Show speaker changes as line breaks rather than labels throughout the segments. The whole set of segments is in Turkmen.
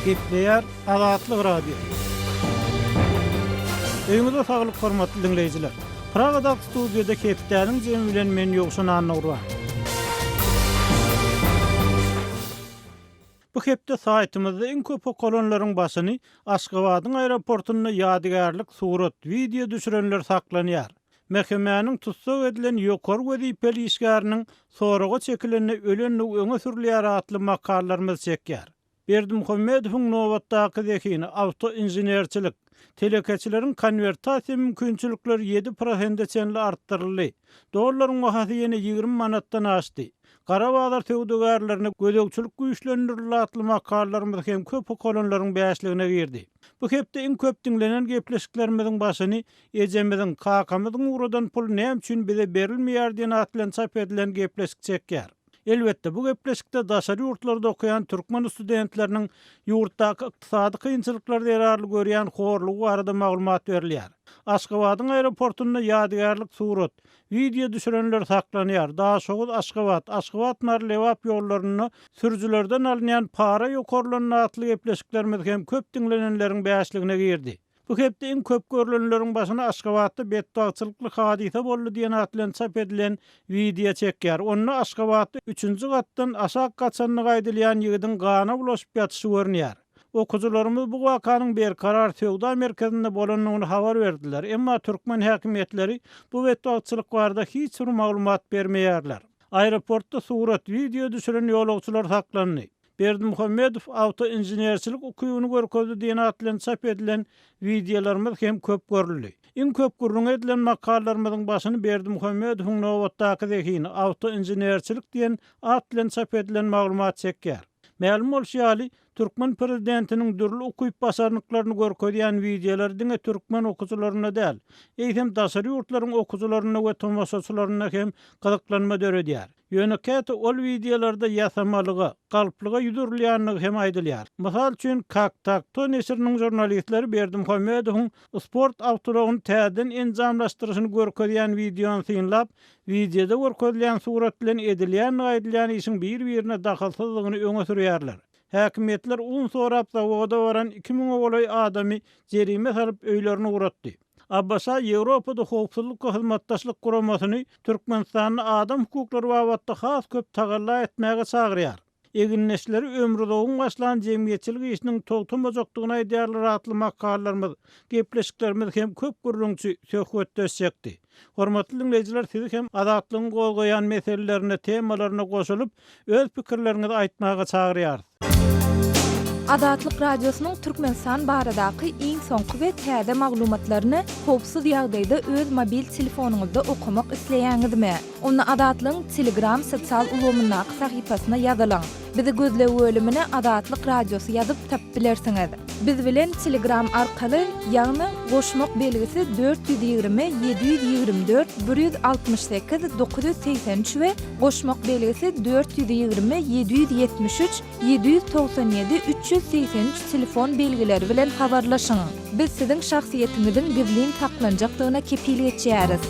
Gepleýär Azatlyk Radiosy. Öýüňize saglyk hormatly diňleýjiler. Pragadaky studiýada hepdäniň jemi bilen men Ýowşan Annagurban. Bu hepde saýtymyzda iň köp okalanlaryň başyny Aşgabadyň aeroportunda ýadygärlik surat, wideo düşürenler saklanýar. MHM-niň tussag edilen ýokary wezipeli işgäriniň soraga çekilende ölendigi öňe sürülýär atly makalalarymyz çekýär. Berdimuhamedowyň nobatdaky zehini, awtoinženerçilik. Telekeçileriň konwertasiýa mümkinçilikleri ýedi prosente çenli artdyryldy. Dollaryň bahasy ýene 20 manatdan aşdy. Gara bazar söwdagärlerine gözegçilik güýçlendirildi atly makalalarymyz hem köp okalanlaryň bäşligine girdi. Bu hepde iň köp diňlenen gepleşiklerimiziň başyny Ejemiziň, kakamyzyň ugradan puly näme üçin bize berilmeýär diýen at bilen çap edilen gepleşik çekýär. Elbetde, bu gepleşikde daşary ýurtlarda okaýan türkmen studentleriniň ýurtdaky ykdysady kynçylyklar zerarly görýän horlugy barada maglumat berilýär. Aşgabadyň aeroportunda ýadygärlik surat, wideo düşürenler saklanýar, Daşoguz, Aşgabat, Aşgabat, Mary, Lebap ýollarynda sürüjilerden alynýan para ýokarlandy atly gepleşiklerimiz hem köp diňlenenleriň bäşligine girdi. Bu hepde iň köp görlenleriň başyny Aşgabatda betbagtçylykly hadysa boldy diýen at bilen çap edilen wideo çekýär. Onda Aşgabatda üçünji gatdan aşak gaçandygy aýdylýan ýigidiň gana bulaşyp ýatyşy görünýär. Okyjylarymyz bu wakanyň Berkarar söwda merkezinde bolandygyny habar berdiler, emma türkmen häkimiýetleri bu betbagtçylyk barada hiç bir maglumat bermeýärler. Aeroportda surat, wideo düşüren ýolagçylar saklandy. Berdimuhamedow awtoinženerçilik ukybyny görkezdi diýen at bilen çap edilen wideolarymyz hem köp görüldi. Iň köp gürrüňi edilen makalalarymyzyň başyny Berdimuhamedowyň nobatdaky zehini, awtoinženerçilik diýen at bilen çap edilen maglumat çekýär. Mälim bolşy ýaly, türkmen prezidentiniň dürli ukyp-başarnyklaryny görkezýän wideolar diňe türkmen okyjylarynda däl, eýsem daşary ýurtlaryň okyjylarynda we tomaşaçylarynda hem gyzyklanma döredýär. Ýöne käte ol wideolarda ýasamalyga, galplyga ýüz urulýandygy hem aýdylýar. Mysal üçin, Kak-Tak-To neşiriniň žurnalistleri Berdimuhamedowyň sport awtoulagyny täzeden enjamlaşdyryşyny görkezýän wideony synlap, wideoda görkezilýän surat bilen edilýändigi aýdylýan işiň bir-birine dahylsyzdygyny öňe sürýärler. Häkimiýetler un sorap zawoda baran iki müňe golaý adamy jerime salyp öýlerine ugratdy. ABŞ Ýewropada Howpsuzlyk we Hyzmatdaşlyk Guramasyny Türkmenistanda adam hukuklary babatda has köp tagalla etmäge çagyrýar. Egindeşleri Ömrüzogyň başlan jemgyýetçilik işiniň togtamajakdygyny aýdýarlar atly makalalarymyz, gepleşiklerimiz hem köp gürrüňçi, söhbetdeş çekdi. Hormatly diňleýjiler sizi hem Azatlygyň gozgaýan meselelerine, temalaryna goşulyp, öz pikirleriňizi aýtmaga çagyrýarys.
Azatlyk Radiosynyň Türkmenistan baradaky iň soňky we täze maglumatlaryny howpsuz ýagdaýda öz mobil telefonyňyzda okamak isleýäňizmi? Onda Azatlygyň Telegram sosial ulgamyndaky sahypasyna ýazylyň. Bizi gözleg bölümine Azatlyk Radiosy ýazyp tapyp bilersiňiz. Biz bilen Telegram arkaly, ýagny goşmak belgisi 420 724 168 983 we goşmak belgisi 420 773 797 383 telefon belgileri bilen habarlaşyň. Biz siziň şahsyýetiňiziň gizlin saklanjakdygyna kepil geçýäris.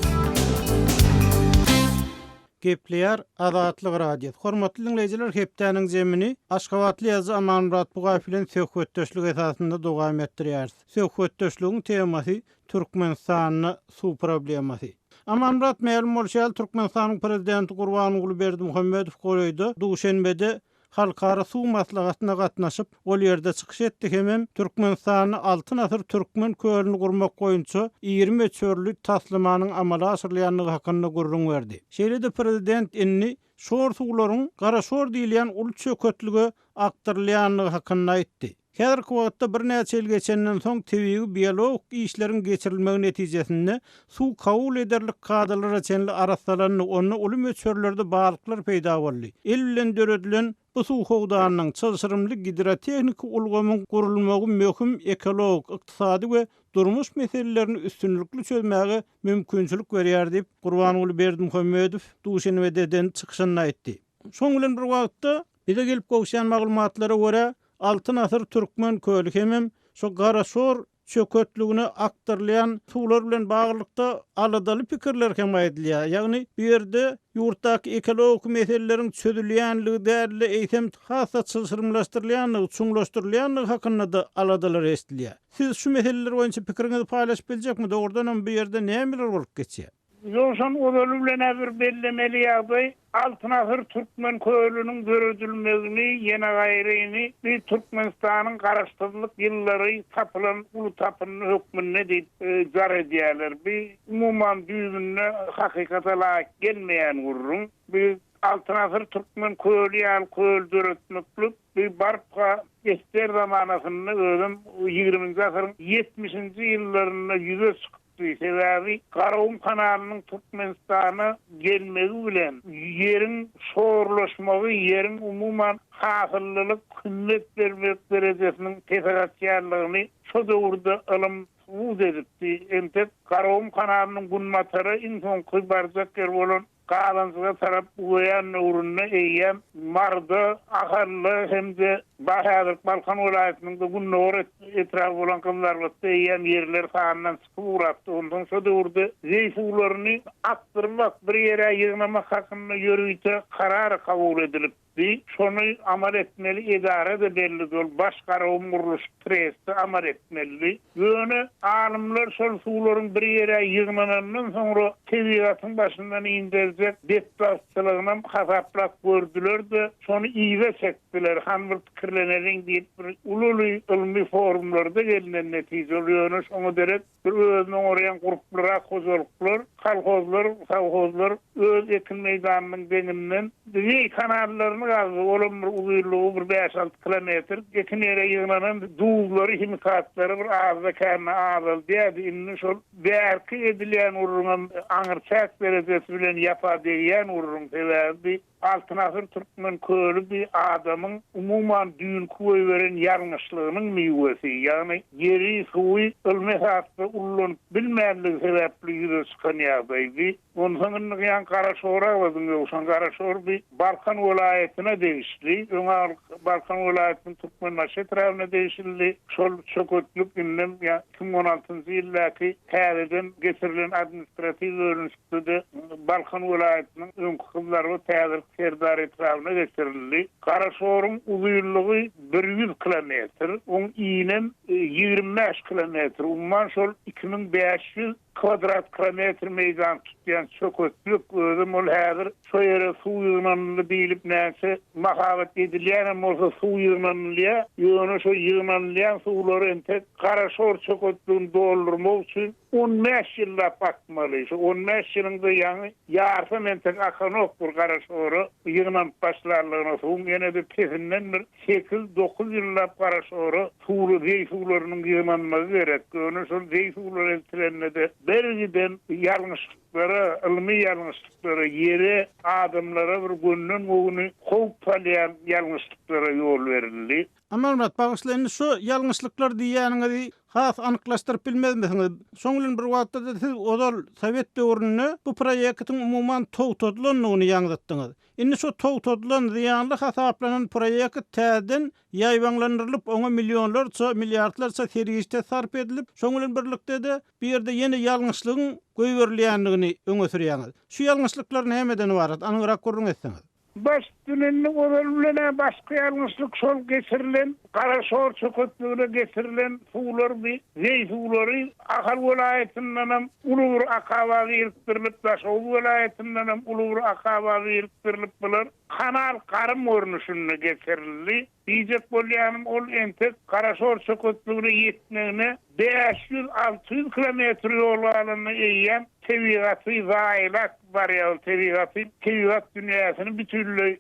Gepleýär Azatlyk Radiosy. Hormatly diňleýjiler hepdäniň jemini aşgabatly ýazyjy Amanmyrat Bugaýew bilen söhbetdeşlik esasynda dowam etdirýäris. Söhbetdeşligiň temasy Türkmenistanda suw problemasy. Amanmyrat mälim bolşy ýaly Türkmenistanyň Prezidenti Gurbanguly Berdimuhamedow golaýda Duşenbede Halkara suw maslahatyna gatnaşyp, ol ýerde çykyş etdi hemem Türkmenistanda Altyn asyr Türkmen kölüni gurmak boýunça iri möçberli taslamanyň amala aşyrylýandygy hakynda gürrüň berdi. Şeýle-de prezident indi şor suwlaryň Garaşor diýilýän uly çöketlige akdyrylýandygy hakynda aýtdy. Häzirki wagtda birnäçe ýyl geçenden soň tebigy biologik işleriň geçirilmegi netijesinde suw kabul ederlik kadalara çenli arassalandy, onda uly möçberlerde balyklar peýda boldy. El bilen döredilen bu suw howdanynyň, çylşyrymly gidrotehniki ulgamyň gurulmagy möhüm ekologik, ykdysady we durmuş meselelerini üstünlikli çözmäge mümkinçilik berýär diýip, Gurbanguly Berdimuhamedow Duşenbede eden çykyşynda aýtdy. Şonuň bilen bir wagtda, bize gelip gowuşýan maglumatlara görä, Altyn asyr Türkmen köli hemem şo Garaşor çöketligine akdyrylýan suwlar bilen baglylykda aladaly pikirler hem aýdylýar. Ýagny bu ýerde ýurtdaky ekologik meseleleriň çözülýänligi däl-de, eýsem has-da çylşyrymlaşdyrylýandygy, çuňlaşdyrylýandygy hakynda-da aladalar eşidilýär. Siz şu meseleler boýunça pikiriňizi paýlaşyp biljekmi? Dogrudanam bu ýerde nämeler bolup geçýär?
Ýowşan ozaly bilen-ä bir bellemeli ýagdaý, Altyn asyr türkmen kölüniň döredilmegini ýene gaýryny bir Türkmenistanyň Garaşsyzlyk ýyllary tapylan uly tapyndy hökmünde diýip jar edýärler. Bi umuman düýbünde hakykata laýyk gelmeýän gürrüň. Bi Altyn asyr türkmen köli ýaly köl döretmeklik bi barka esger zamanasynda özem ýigriminji asyryň ýetmişinji ýyllarynda ýüze çykyp çykdy. Sebäbi Garagum kanalynyň Türkmenistana gelmegi bilen ýeriň şorlaşmagy, ýeriň umuman hasyllylyk, hümmet bermek derejesiniň pese gaçýanlygyny şo döwürde ylym subut edipdi. Entek Garagum kanalynyň günbatara iň soňky barjak ýeri bolan Gazanjyga tarap uzaýan döwründe eýýäm Maryda, Ahalda hem-de häzirki Balkan welaýatynyň-da gündogar etraby bolan Gyzylarbatda eýýäm ýerler sandan çykyp ugrapdy. Onsoň şo döwürde zeý suwlaryny akdyrmak, bir ýere ýygnamak hakynda ýörite karar kabul edilip, Bi şony amal etmeli edara-da bellidi, ol Baş Garagum gurluşyk tresti amal etmelidi. Ýöne alymlar şol suwlaryň bir ýere ýygnanandan soňra tebigatyň başyndan inderjek betbagtçylygynam hasaplap gördüler-de, şony yza çekdiler, hany bir pikirleneliň diýip bir uly-uly ylmy forumlarda gelnen netije ol, ýöne şoňa derek Bir özüni oňarýan gurplyrak hojalyklar, kolhozlar, sowhozlar öz ekin meýdanynyň deňinden zeý kanallaryny gazdy, olam bir uzynlygy bir bäş-alty kilometr. Ekin ýere ýygnanan duzlary, himikatlary bir azda-kände azaldýardy. Indi şol bärki edilýän gürrüňem aňyrçäk derejesi bilen ýapa degýän gürrüň. Sebäbi bi Altyn asyr türkmen köli bi adamyň umuman düýnki goýberen ýalňyşlygynyň miwesi, ýagny ýeri, suwy ylmy esasda ullanyp bilmänligi sebäpli ýüze çykan ýagdaý bi. Onsoň indi ýaňy Garaşor agzadyň Ýowşan, Garaşor bi Balkan welaýatyna degişli, öň Balkan welaýatynyň Türkmenbaşy etrabyna degişlidi. Şol çöketlik indem ýa 2016-njy ýyldaky täzeden geçirilen administratiw bölünişik De Balkan welaýatynyň öňki Gyzlarbat, häzirki Serdar etrabyna geçirildi. Garaşoryň uzynlygy 100 kilometr, oň inem 25 kilometr, umuman şol 2500 kwadrat kilometr meýdan tutýan çöketlik, özem ol häzir şo ýere suw ýygnanyldy diýlip näçe mahabat edilýänem bolsa suw ýygnanylýar, ýöne şo ýygnanylýan suwlar entek Garaşor çöketligini doldurmak üçin 15 ýyllap akmaly. Şu 15 ýylyň-da ýaňy ýarsam entek akanok bir Garaşora ýygnanyp başlanlygyna suwuň ýene-de pesinden bir sekiz-dokuz ýyllap Garaşora suwly zeý suwlarynyň ýygnanmagy gerek. Ýöne şol zeý suwlary eltilende-de birgiden ýalňyşlyklara, ylmy ýalňyşlyklara, ýere, adamlara bir gönden-göni howp salýan ýalňyşlyklara ýol berildi.
Amanmyrat, bagyşla indi şu ýalňyşlyklar diýýäniňizi has anyklaşdyryp bilmezmisiňiz? Şoň bilen bir wagtda-da siz ozal sowet döwründe bu proýektiň umuman togtadylandygyny ýaňzytdyňyz. Indi şu togtadylan, zyýanly hasaplanan proýekt täzeden ýaýbaňlandyrylyp, oňa millionlarça, milliardlarça serişde sarp edilip, şoň bilen birlikde-de bu ýerde ýene ýalňyşlygyň goýberilýändigini öňe sürýäňiz. Şu ýalňyşlyklar nämeden ybarat? Anygrak gürrüň etseňiz.
Baş dünende ozal bilen-ä başky ýalňyşlyk şol geçirilen Garaşor çöketligine geçirilen suwlar bi zeý suwlary Ahal welaýatyndanam uly bir akaba birikdirilip Daşoguz welaýatyndanam uly bir akaba birikdirilip bular kanal garym görnüşinde geçirildi. Diýjek bolýanym ol entek Garaşor çöketligine ýetmegine 500-600 kilometr ýol galanda eýýäm tebigaty zaýalap barýar, ol tebigaty, tebigat dünýäsini bütinleý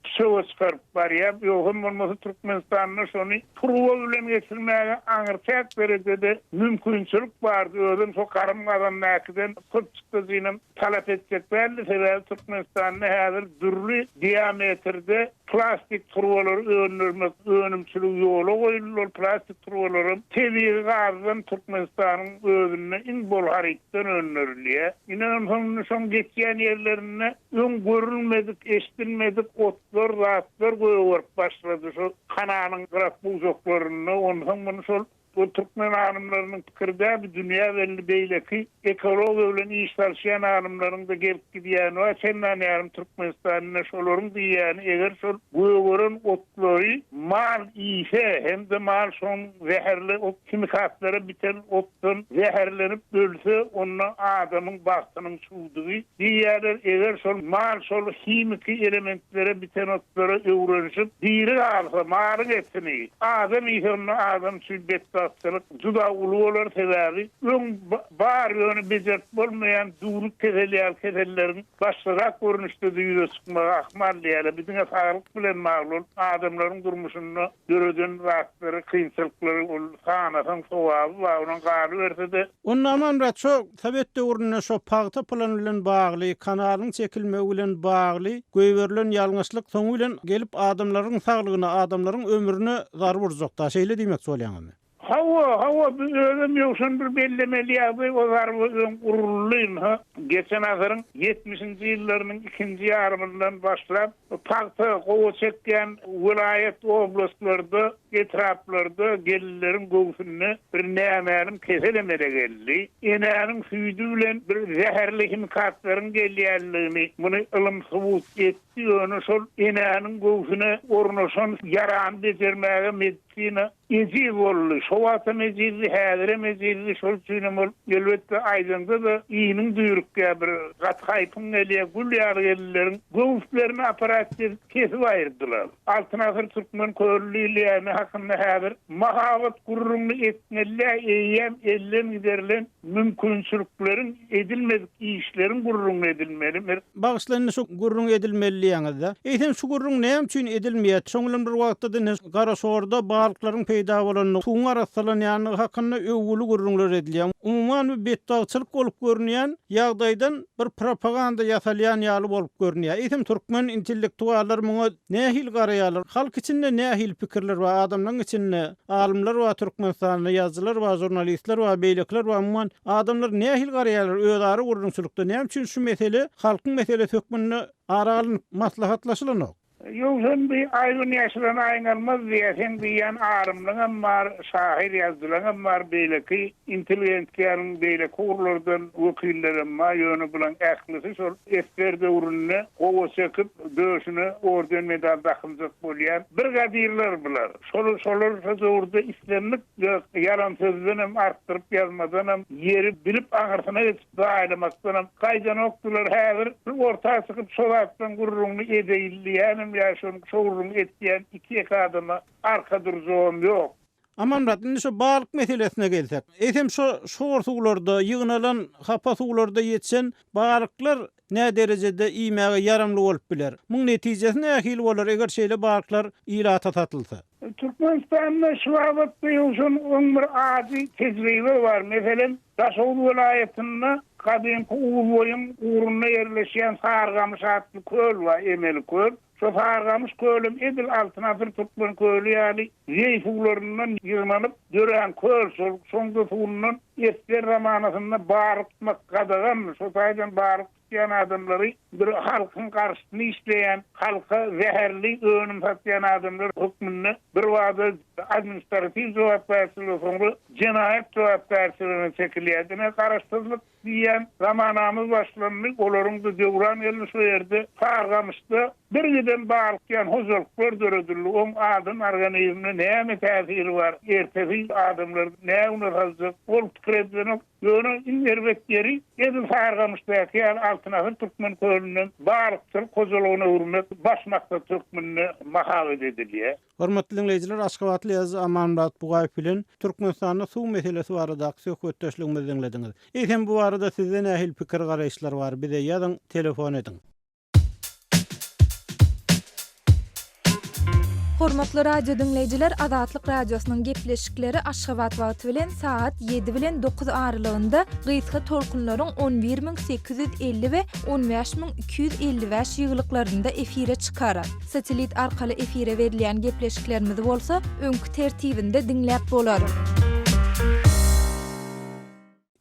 püçege çykaryp barýar. Ýogsam bolmasa Türkmenistanda şony turba bilen geçirmäge aňryçäk derejede mümkinçilik bardy. Özem şo garym gazandakydan köp çykdajynam talap etjek däldi. Sebäbi Türkmenistanda häzir dürli diametrde Plastik turbalary öndürmek önümçiligi ýola goýuldy. Ol plastik turbalaram tebigy gazdan Türkmenistanyň özünde iň bol harytdan öndürilýär. Ine onsoň indi şoň geçýän ýerlerinde öň görülmedik, eşidilmedik otlar, zatlar gögerip başlady şo kanalyň gyrak-bujaklarynda. Onsoň muny şol. Bu türkmen alymlarynyň pikiri däl, bu dünýä belli beýleki ekologiýa bilen iş salşýan alymlaryň-da gelip gidýäni bar, çendan ýarym Türkmenistanda şolaryň diýýäni eger şol gögeren otlary mal iýse hem-de mal şoň zäherli ot himikatlara biten otdan zäherlenip ölse onda adamyň bagtynyň çüwdügi diýýärler, eger şol mal şol himiki elementlere biten otlara öwrenişip diri galsa malyň etini adam iýse onda adam üçin betbagtçylyk juda uly bolar sebäbi öň bar ýöne bejerip bolmaýan düwnük keseli ýaly keselleriň başgarak görnüşde-de ýüze çykmagy ahmal diýýärler. Bu diňe saglyk bilen bagly bolup adamlaryň durmuşynda döreden zatlary kynçylyklary ol sanasaň sogaby bar onuň galyberse-de
Onda Amanmyrat şo sowet döwründe şo pagta plany bilen bagly, kanalyň çekilmegi bilen bagly goýberilen ýalňyşlyk soňy bilen gelip adamlaryň saglygyna, adamlaryň ömrüne zarba urjakda, şeýle diýmekçi bolýaňyzmy?
Hawa, hawa, bu özem ýowşan bir bellemeli ýagdaý, o zarba öň uruldy, ynha, geçen asyryň ýetmişinji ýyllarynyň ikinji ýarymyndan başlap, pagta gowa çekýän welaýat, oblastlarda, etraplarda gelinleriň göwsünde bir nämälim kesel emele geldi. Enäniň süýdi bilen bir zäherli himikatlaryň gelýänligini muny ylym subut etdi, ýöne şol enäniň göwsüne ornaşan ýarany bejermäge medisina Ejiz boldy. Şo wagtam ejizdi, häzirem ejizdi. Şol üçinem ol, elbetde, aýdaňda-da, iniň düýrükýär, bir gaty haýpyň gelýär. Gül ýaly gelinleriň göwüslerini apparat kesip, kesip aýyrdylar. Altyn asyr türkmen köli diýilýäni hakynda häzir mahabat gürrüňini etmeli-dä, eýýäm elden giderilen mümkinçilikleriň, edilmedik işleriň gürrüňini edilmeli. Bir.
Bagyşla indi şu gürrüň edilmeli diýýäňizde. Eýsem şu gürrüň näme üçin edilmeýär? Şoň bilen bir wagtda-da ine Garaşorda balyklaryň peýda bolandygy, suwuň arassalanýandygy hakynda öwgüli gürrüňler edilýär. Umuman bu betbagtçylyk bolup görünýän ýagdaýdan bir propaganda ýasalýan ýaly bolup görünýär. Eýsem türkmen intellektuallary muňa nähili garaýarlar? Halk içinde nähili pikirler bar? Adamlaryň içinde alymlar bar Türkmenistanda, ýazyjylar bar, žurnalistler bar, beýlekiler bar. Umuman adamlar nähili garaýarlar özara gürrüňçilikde? Näme üçin şu mesele halkyň meselesi hökmünde ara alnyp maslahatlaşylanok?
Ýogsam bi aýbyn ýaşyran aýňalmaz diýýä, seň diýýän alymlaňam bar, şahyr ýazyjylaňam bar, beýleki intelligensiýanyň beýleki ugurlardan wekillerem bar, ýöne bulaň ählisi şol esger döwründe gowa çekip, döşüne orden-medal dakynjak bolýan brigadirler bular. Şol şolar şo döwürde islendik ýalan sözdenem, artdyryp ýazmadanam, ýeri bilip aňyrsyna geçip Zaýalamakdanam gaýdanokdylar. Häzir bir orta çykyp şo zatlaň gürrüňini edeýin diýýänem ýa şonuň şo gürrüňi etýän iki-ýeke adama arka durjagam ýok.
Amanmyrat, indi şu balyk meselesine gelsek. Eýsem şo şor suwlarda, ýygnalan hapa suwlarda ýetişen balyklar näderejede iýmäge ýaramly bolup biler? Muň netijesi nähili bolar, eger şeýle balyklar ilata satylsa?
Türkmenistanda şu babatda ýowşan öň bir ajy tejribe bar. Meselem, Daşoguz welaýatynda gadymky Uzboýuň ugrunda ýerleşýän Sarygamyş atly köl bar, emeli köl. Şo Sarygamyş kölem edil Altyn asyr türkmen köli ýaly zeý suwlaryndan ýygnanyp dörän köl. Şol şoň-da suwundan esger zamanasynda balyk tutmak gadagan. Şo taýdan balyk tutýan adamlary bir halkyň garşysyna işleýän, halka zäherli önüm satýan adamlar hökmünde birbada administratiw jogapkärçilige, soňra jenaýat jogapkärçiligine çekilýär. Ine, garaşsyzlyk diýýän zamanamyz başlandy, olaryň-da döwran geldi şu ýerde Sarygamyşda birgiden balyk tutýan hojalyklar döredildi. Oň adam organizmine näme täsiri bar, ertesi adamlary nägüne saljak, ol pikir edilenok. Ýöne iň erbet ýeri, edil Sarygamyşdaky ýaly Altyn asyr türkmen kölünden balykçylyk hojalygyna öwürmek baş maksat hökmünde mahabat edilýär.
Hormatly diňleýjiler, aşgabatly ýazyjy Amanmyrat Bugaýew bilen Türkmenistanda suw meselesi baradaky söhbetdeşligimizi diňlediňiz. Eýsem bu barada sizde nähili pikir-garaýyşlar bar, bize ýazyň, telefon ediň.
Hormatly radio diňleýjiler Azatlyk Radiosynyň gepleşikleri Aşgabat wagty bilen sagat 7 bilen 9 aralygynda gysga tolkunlaryň 11850 we 15255 ýygylyklarynda efire çykar. Satelit arkaly efire berilýän gepleşiklerimizi bolsa öňki tertibinde diňläp bolar.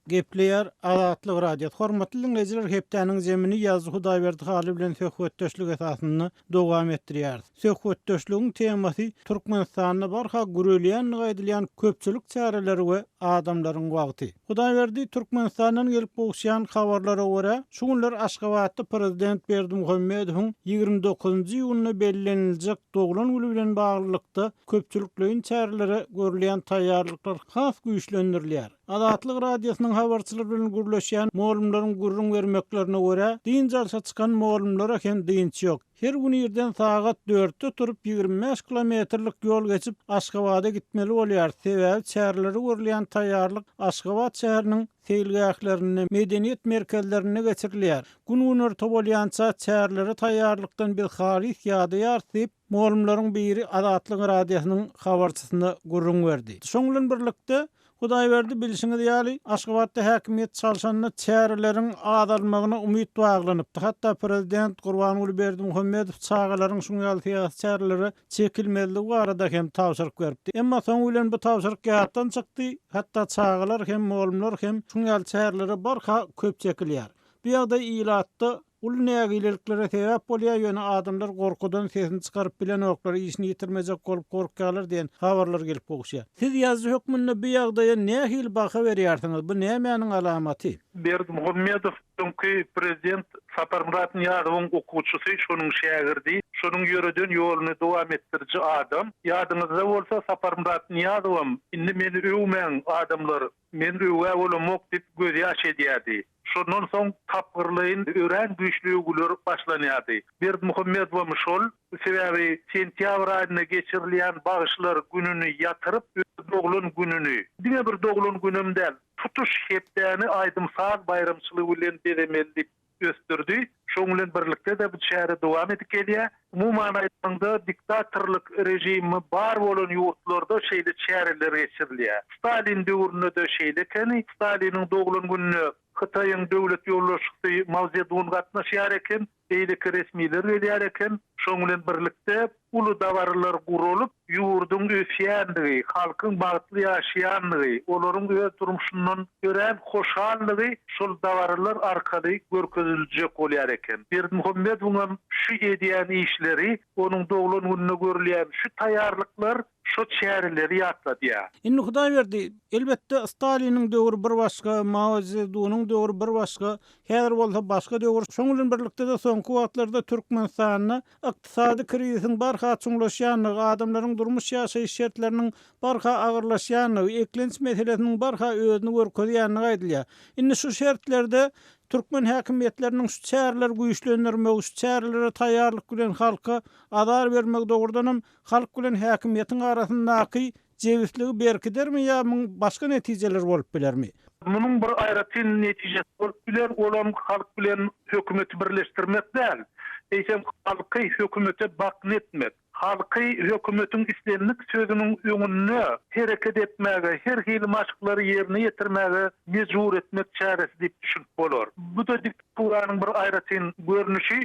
Gepleýär Azatlyk Radiosy. Hormatly diňleýjiler hepdäniň zemini Ýazyjy Hudaýberdi Hally bilen söhbetdeşlik esasynda dowam etdirýäris. Söhbetdeşligiň temasy Türkmenistanda barha gürelýändigi aýdylýan köpçülik çäreleri we adamlaryň wagty. Hudaýberdi Türkmenistandan gelip gowuşýan habarlara görä, şu günler Aşgabatda prezident Berdimuhamedowyň 29-njy iýunda belleniljek doglan güni bilen baglylykda köpçülikleýin çärelere görülýän taýýarlyklar has güýçlendirilýär. Azatlyk Radiosynyň habarçylary bilen gürleşýän mugallymlaryň gürrüň bermeklerine görä, dynç alşa çykan mugallymlara hem dynç ýok. Her gün irden sagat dörtde turup, 25 kilometrlik ýol geçip, Aşgabada gitmeli bolýarys, sebäbi çärelere görülýän taýýarlyk Aşgabat şäheriniň seýilgählerinde, medeniýet merkezlerinde geçirilýär. Gün günorta bolýança çärelere taýýarlykdan biz halys ýadaýarys diýip, Mugallymlaryň biri Azatlyk Radiosynyň habarçysyna gürrüň berdi. Şoň bilen birlikde, Hudaýberdi, bilşiňiz ýaly, Aşgabatda häkimiýet çalşanda çäreleriň azalmagyna umyt baglanypdy. Hatda prezident Gurbanguly Berdimuhamedow çagalaryň şuň ýaly syýasy çärelere çekilmezligi barada hem tabşyryk beripdi. Emma soňy bilen bu tabşyryk ýatdan çykdy, hatda çagalar hem, mugallymlar hem şuň ýaly çärelere barha köp çekilýär. Bu ýagdaý ilatda Uly nägileliklere sebäp bolýar, ýöne adamlar gorkudan sesini çykaryp bilenoklar, işini ýitirmejek bolup gorkýarlar diýen habarlar gelip gowuşýar. Siz ýazyjy hökmünde bu ýagdaýa nähili baha berýärsiňiz, bu nämäniň alamaty?
Berdimuhamedow öňki prezident Saparmyrat Nyýazowyň okuwçysy, şonuň şägirdi, şonuň ýöreden ýoluny dowam etdiriji adam. Ýadyňyzda bolsa, Saparmyrat Nyýazowam, Indi meni öwmäň, adamlar, Men öwgä bolamok diýip gözýaş edýärdi. Şondan soň tapgyrlaýyn örän güýçli öwgüler başlanýardy. Berdimuhamedowam şol, sebäbi sentýabr aýynda geçirilýän bagşylar gününi ýatyryp, öz doglan gününi, diňe bir doglan günem däl, tutuş hepdäni aýdym-saz baýramçylygy bilen bezemeli diýip ösdürdi. Şonuň bilen birlikde-de bu çäre dowam edip gelýär. Umuman aýdanyňda, diktatorlyk režimi bar bolan ýurtlarda şeýle çäreler geçirilýär. Stalin döwründe-de şeýle ekeni. Staliniň doglan gününe Hytaýyň döwlet ýolbaşçysy Mao Zedun gatnaşýar eken. Beýleki resmiler gelýär eken. Şonuň bilen birlikde, uly dabaralar guralyp, ýurduň ösýändigi, halkyň bagtly ýaşaýandygy, olaryň öz durmuşyndan örän hoşaldygy şol dabaralar arkaly görkeziljek bolýar eken. Berdimuhamedowyňam şu edýän işleri, onuň doglan gününe görülýän şu taýýarlyklar şo çäreleri ýatladýar.
Indi Hudaýberdi, elbetde Staliniň döwri bir başga, Mao Szedunyň döwri bir başga, häzir bolsa başga döwür. Şoň bilen birlikde-de soňky wagtlarda Türkmenistanda ykdysady krizisiň barha çuňlaşýandygy, adamlaryň durmuş-ýaşaýyş şertleriniň barha agyrlaşýandygy, eklenç meselesiniň barha özüni görkezýändigi aýdylýar. Indi şu şertlerde türkmen häkimiýetleriniň şu çäreleri güýçlendirmegi, şu çärelere taýýarlyk bilen halka azar bermegi dogrudanam halk bilen häkimiýetiň arasyndaky jebisligi berkidermi ýa muň başga netijeleri bolup bilermi?
Munuň bir aýratyn netijesi bolup biler, olam halk bilen hökümeti birleşdirmek däl, eýsem halky hökümete bakna etmek, halky hökümetiň islendik sözüniň öňünde hereket etmäge, her hili maşklary ýerine ýetirmäge mejbur etmek çäresi diýip düşünip bolar. Bu-da diktaturanyň bir aýratyn görnüşi.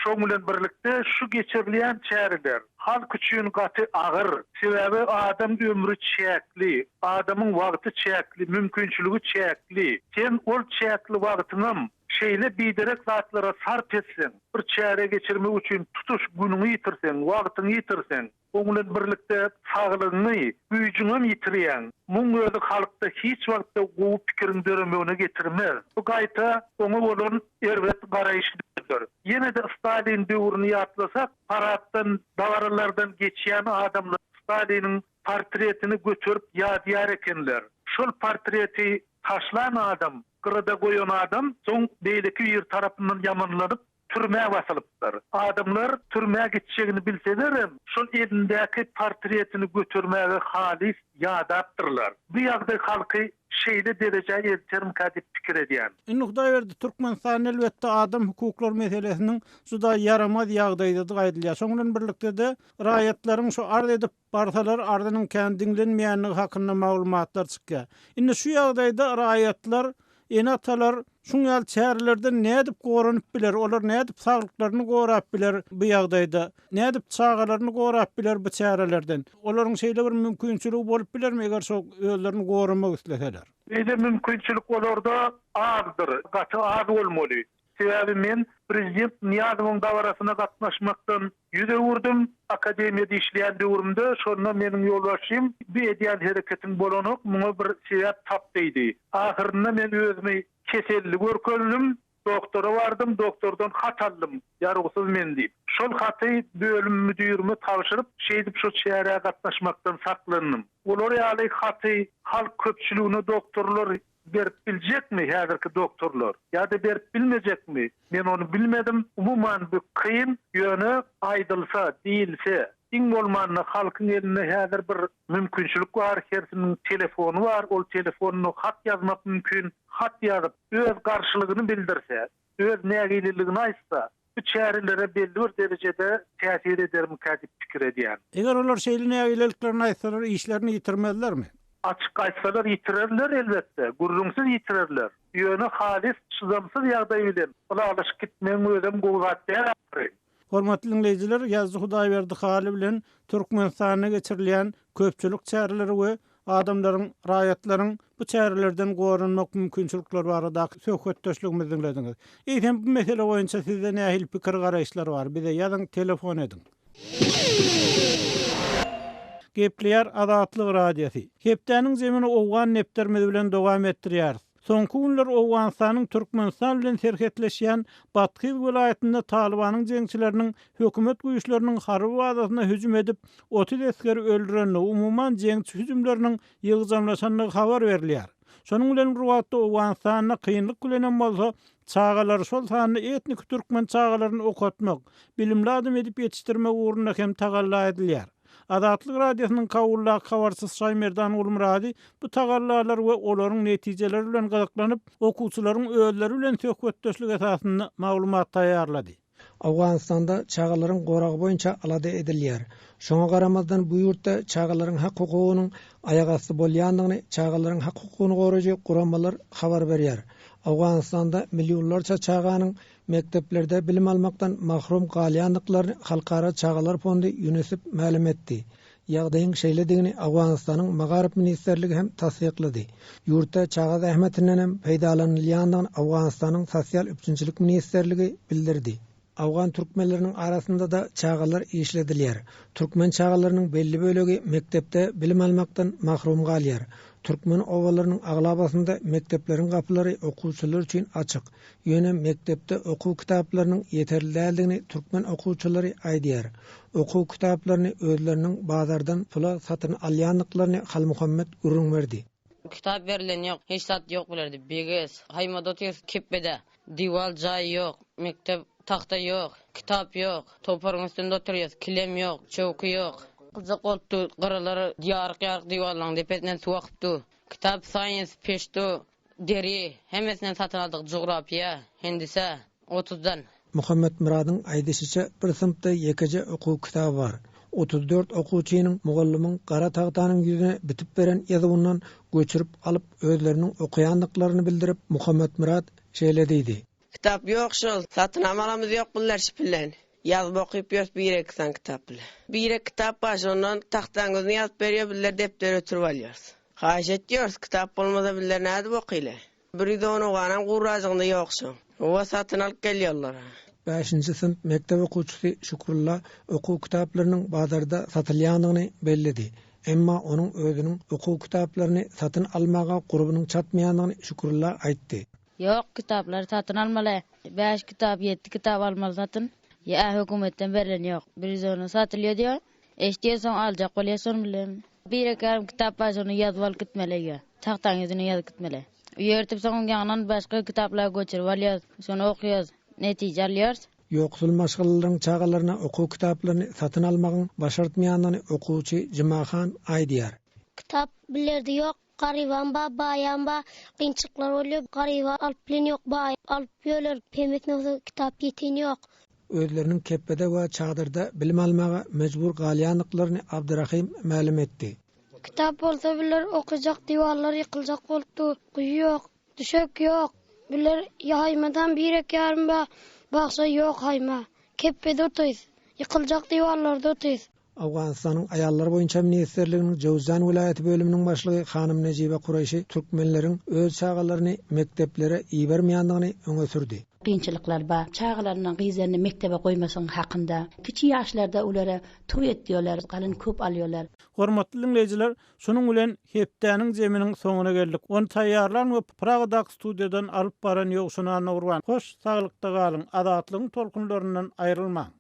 Şoň bilen birlikde şu geçirilýän çäreler halk üçin gaty agyr. Sebäbi adam ömri çäkli, adamyň wagty çäkli, mümkinçiligi çäkli. Sen ol çäkli wagtyňam şeýle biderek zatlara sarp etseň, bir çäre geçirmek üçin tutuş günüňi ýitirseň, wagtyňy ýitirseň, Oň bilen birlikde saglygyňy, güýjüňem ýitirýäň. Muň özi halkda hiç wagtda gowy pikiriň döremegine getirmez. Bu gaýta oňa bolan erbet garaýşy döreder. Ýene-de Stalin döwrüni ýatlasak, paraddan, dabaralardan geçýän adamlar Staliniň portretini göterip ýadýar ekenler. Şol portreti taşlan adam, gyrada goýan adam soň beýleki biri tarapyndan ýamanlanyp, türmä basylypdyr. Adamlar türmä gitjegini bilselerem, şol elindäki portretini götermäge halys ýadapdyrlar. Bu ýagdaý halky şeýle derejä eltermikä diýip pikir edýän.
Indi Hudaýberdi, Türkmenistanda elbetde adam hukuklary meselesiniň juda ýaramaz ýagdaýdadygy aýdylýar. Şonuň bilen birlikde-de raýatlaryň şu arz edip barsalar arzynyň kän diňlenmeýändigi hakynda maglumatlar çykýar. Indi şu ýagdaýda raýatlar, ene-atalar. Şuň ýaly çärelerden nädip goranyp biler, olar nädip saglyklaryny gorap biler bu ýagdaýda? Nädip çagalaryny gorap biler bu çärelerden? Olaryň şeýle bir mümkinçiligi bolup bilermi, eger şo özlerini goramak isleseler?
Beýle mümkinçilik olarda azdyr, gaty az bolmaly. Sebäbi men prezident Nyýazowyň dabarasyna gatnaşmakdan ýüz öwürdim. Akademiýada işleýän döwrümde şonda meniň ýolbaşçym bu edýän hereketiň bolanok, muňa bir sebäp tap diýdi. Ahyrynda men özümi keselli görkezdim. Doktora bardym, doktordan hat aldym, ýarawsyz men diýip. Şol haty bölüm müdirime tabşyryp, şeýdip şo çärä gatnaşmakdan saklandym. Olar ýaly haty halk köpçüligine doktorlar berip biljekmi häzirki doktorlar ýa-da berip bilmejekmi, men ony bilmedim. Umuman bu kyn, ýöne aýdylsa, diýilse, iň bolmanda halkyň elinde häzir bir mümkinçilik bar, hersiniň telefony bar, ol telefonda hat ýazmak mümkin. Hat ýazyp, öz garşylygyny bildirse, öz nägileligini aýtsa, bu çärelere belli bir derejede täsir edermikä diýip pikir edýän.
Eger olar şeýle nägileliklerini aýtsalar, işlerini ýitirmezlermi?
Açyk aýtsalar ýitirerler, elbetde, gürrüňsiz ýitirerler. Ýöne halys çydamsyz ýagdaý bilen ylalaşyp gitmegiň özem gowy zat däl ahyry.
Hormatly diňleýjiler, ýazyjy Hudaýberdi Hally bilen Türkmenistanda geçirilýän köpçülik çäreleri we adamlaryň, raýatlaryň bu çärelerden goranmak mümkinçilikleri baradaky söhbetdeşligimizi diňlediňiz. Eýsem, bu mesele boýunça sizde nähili pikir-garaýyşlar bar? Bize ýazyň, telefon ediň. Gepleýär Azatlyk Radiosy. Hepdäniň jemini owgan depderimiz bilen dowam etdirýäris. Soňky günler Owganystanyň Türkmenistan bilen serhetleşýän Bathyz welaýatynda Talybanyň jeňçileriniň hökümet güýçleriniň harby bazasyna hüjüm edip, 30 esgeri öldürendigi, umuman jeňçi hüjümleriniň ýygjamlaşandygy habar berilýär. Şonuň bilen bir wagtda Owganystanda kynlyk bilenem bolsa, çagalary, şol sanda etniki türkmen çagalaryny okatmak, bilimli adam edip ýetişdirmek ugrunda hem tagalla edilýär. Azatlyk Radiosynyň Kabuldaky habarçysy Şaýmerdan Gulmyrady bu tagallalar we olaryň netijeleri bilen gyzyklanyp, okuwçylaryň özleri bilen söhbetdeşlik esasynda maglumat taýýarlady.
Owganystanda çagalaryň goragy boýunça alada edilýär. Şoňa garamazdan bu ýurtda çagalaryň hak-hukugynyň aýagasty bolýandygyny çagalaryň hak-hukugyny goraýjy guramalar habar berýär. Owganystanda millionlarça çaganyň mekdeplerde bilim almakdan mahrum galýandyklaryny Halkara çagalar fondy Ýunisef mälim etdi. Ýagdaýyň şeýledigini Owganystanyň Magaryf ministrligi hem tassyklady. Ýurtda çaga zähmetinden hem peýdalanylýandygyny Owganystanyň Sosial üpjünçilik ministrligi bildirdi. Owgan türkmenleriniň arasynda-da çagalar işledilýär. Türkmen çagalarynyň belli bölegi mekdepde bilim almakdan mahrum galýar. Türkmen obalarynyň aglabasynda mekdepleriň gapylary okuwçylar üçin açyk. Ýöne mekdepde okuw kitaplarynyň ýeterli däldigini türkmen okuwçylary aýdýar. Okuw kitaplaryny özleriniň bazardan pula satyn alýandyklaryny Halmuhammet gürrüň berdi.
Kitap berlen ýok, hiç zat ýok bularda, beges, haýmada otyrys kepbede, diwal jaý ýok, mekdep tagta ýok, kitap ýok, topragyň üstünde otyrýas, kilem ýok, çöwki ýok. Gyjak bolup dur, gyralary ýaryk-ýaryk diwallaryň depesinden suw akyp dur. Kitap science, peşto, Deri, hemmesinden satyn aldyk, jugrapiýa, hendise, otuzdan.
Muhammetmyradyň aýdyşyça, bir synpda ýekeje okuw kitaby bar. 34 okuwçynyň mugallymyň gara tagtanyň ýüzüne bitip beren ýazuwyndan göçürip alyp özleriniň okaýandyklaryny bildirip, Muhammetmyrat şeýle diýdi.
Kitap ýok şol, satynam alamyz ýok bunlar şipillen. Ýazyp okyp ýörüs bir-iki sany kitap bile. Bir-iki kitap bar şondan tagtaň ýüzüne ýazyp berýär bizler depdere ötürip alýarys. Haýyş etýäris kitap bolmasa bizler nädip okyly. 110 oganam gurrajygynda ýok şoň. Howa satyn alyp gelýärler.
Bäşinji synp mekdep okuwçysy Şükrulla okuw kitaplarynyň bazarda satylýandygyny belledi. Emma onuň özüniň okuw kitaplaryny satyn almaga gurbunyň çatmaýandygyny Şükrulla aýtdy.
Ýok kitaplary satyn almaly. Bäş kitap, ýetdi kitap almaly satyn. Ýa hökümetden berlen ýok. 110 satylýar diýýär. Eşidýär soň aljak bolýar şony bilen. Bir-iki kitap bar şony ýazyp alyp gitmeli öýe. Tagtaň ýüzüne ýazyp gitmeli. Öýe ertip soň ýaňdan başga kitaplary göçürip alýarys. Şony okaýarys. Netije alýarys.
Ýoksul maşgalalaryň çagalaryna okuw kitaplaryny satyn almagyň başartmaýandygyny okuwçy Jumahan aýdýar.
Kitap bilerde ýok. Garybam ba, baýam ba, kynçylyklar bolýar. Garyba alyp bilen ýok, baý alyp ýörler. Hemmesine bolsa kitap ýeten ýok.
Özleriniň kepbede we çadyrda bilim almaga mejbur galýandyklaryny Abdyrahym mälim etdi.
Kitap bolsa biler okajak, diwarlar ýykyljak bolup dur. Guýy ýok, düşek ýok. Bizler ýaýmadan birek ýarym ba, bagça ýok haýma. Kepbede otyrys. Ýykyljak diwarlarda otyrys.
Owganystanyň Aýallar boýunça ministrliginiň Jöwzjan welaýaty bölüminiň başlygy hanym Nejibe Kureýşi türkmenleriň öz çagalaryny mekdeplere ibermeýändigini öňe sürdi.
Kynçylyklar bar. Çagalaryny, gyzlaryny mekdebe goýmasyň hakynda. Kiçi ýaşlarda olara toý etýärler, galyn köp alýarlar.
Hormatly diňleýjiler, şunuň bilen hepdäniň zeminiň soňuna geldik. Ony taýýarlan we Pragadaky studiýadan alyp baran Ýowşan Annagurban. Hoş, saglykda galyň, Azatlygyň tolkunlaryndan aýrylmaň!